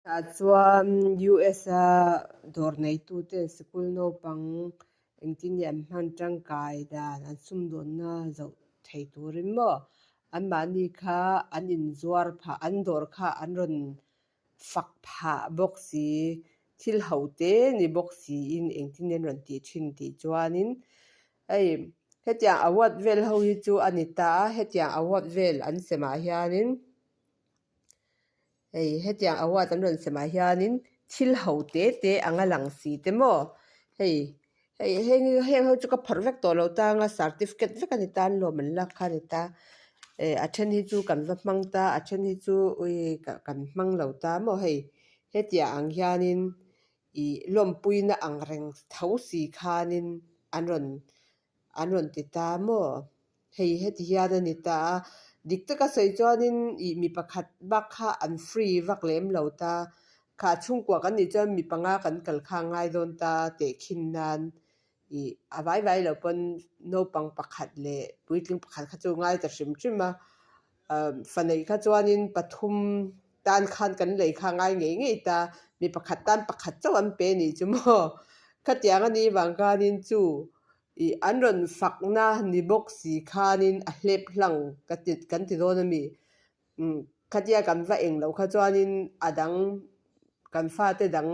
Tah chuan US a dawr neituten sikul naupang engtin nge an hman tangkai dan an sumdawnna zoh thei turin maw anmahni kha an inzuar phah an dawr kha an rawn fak phah bawk si thil ho te ni bawk siin engtin nge an rawn tih thin tih chuanin hei hetiang award vel ho hi chu a ni ta a hetiang award vel an semah hianin. Hei hetiang award an rawn semah hianin thil ho te te anga lang si te maw hei hei heng heng ho chu ka phawrh vek tawh lo tang a certificate vek a ni ta an lawm an lak kha a ni ta eh a then hi chu kan va hmang ta a then hi chu ui kan hmang lo ta maw hei hetiang ang hianin ih lawmpuina ang reng tho si khanin an rawn an rawn ti ta maw. Hei heti hian a ni ta a, dik taka sawi chuanin ih mi pakhat bak kha an free vak lem lo ta, kha chhungkua kan nih chuan mi panga kan kal kha a ngai dawn ta tehkhin nan ih a vai vai lo pawn naupang pakhat leh puitling pakhat kha chu ngai ta hrim hrim a, fa neih kha chuanin pathum tan khan kan lei kha a ngai ngei ngei ta, mi pakhat tan pakhat chauh an pe nih chu maw, khatiang a nih vang khanin chu Ih an rawn fakna ni bawk si khanin a hlep hlang ka ti kan ti dawn a mi? Umm khatia kan va eng loh kha chuanin a dang kan fate dang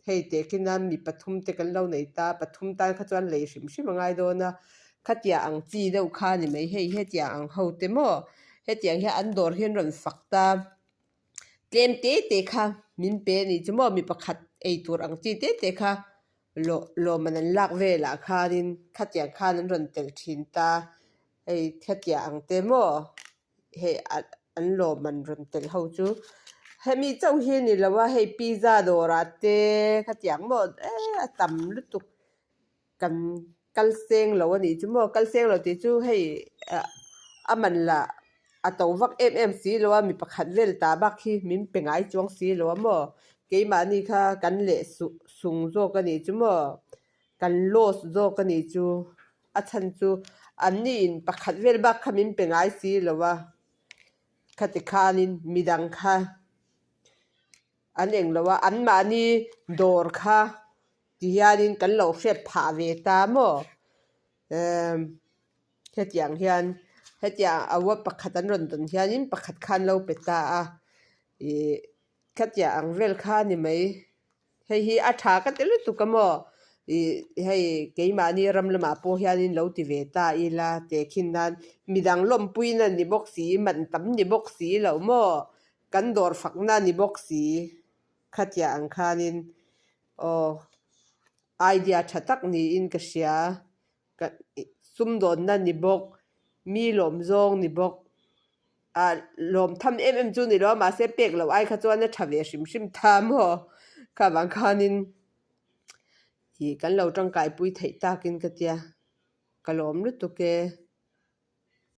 hei tehkhin a mi pathum te kan lo nei ta pathum tan kha chuan lei hrim hrim a ngai dawn a khatia ang chi deuh kha a ni mai hei hetiang ang ho te maw hetiang hian an dawr hi an rawn fak ta tlem te te kha min pe a nih chu maw mi pakhat ei tur ang chi te te kha. Lawm an an lak velah khanin khatiang khan an rawn tel thin ta, hei khatiang ang te maw hei an lawm an rawn tel ho chu hemi chauh hi a ni lo a hei pizza dawrah te khatiang maw eee a tam lutuk kan kal seng lo a nih chu maw kal seng lo tih chu hei a man lah a to vak em em si lo a mi pakhat vel ta bak hi min pe ngai chuang si lo a maw keimahni kha kan leh suh sung zawk a nih chu maw kan loss zawk a nih chu a chhan chu anni in pakhat vel bak kha min pe ngai si lo a khati khanin midang kha an eng lo a anmahni dawr kha ti hianin kan lo hriat phah ve ta maw emm hetiang hian hetiang award pakhat an rawn dawn hianin pakhat kha an lo pe ta a ih khatiang ang vel kha a ni mai hei hi a tha ka ti lutuk a maw ih hei keimahni ram lamah pawh hianin lo ti ve ta ila tehkhin nan midang lawmpuina ni bawk si man tam ni bawk si lo maw kan dawr fakna ni bawk si khatiang ang khanin aw idea tha tak niin ka hria. Ka sumdawnna ni bawk, mi lawm zawng ni bawk, ah lawm tham em em chu ni lo a mahse pek loh ai kha chuan a tha ve hrim hrim ta maw kha vang khanin ih kan lo tangkaipui theih takin ka tia ka lawm lutuk e.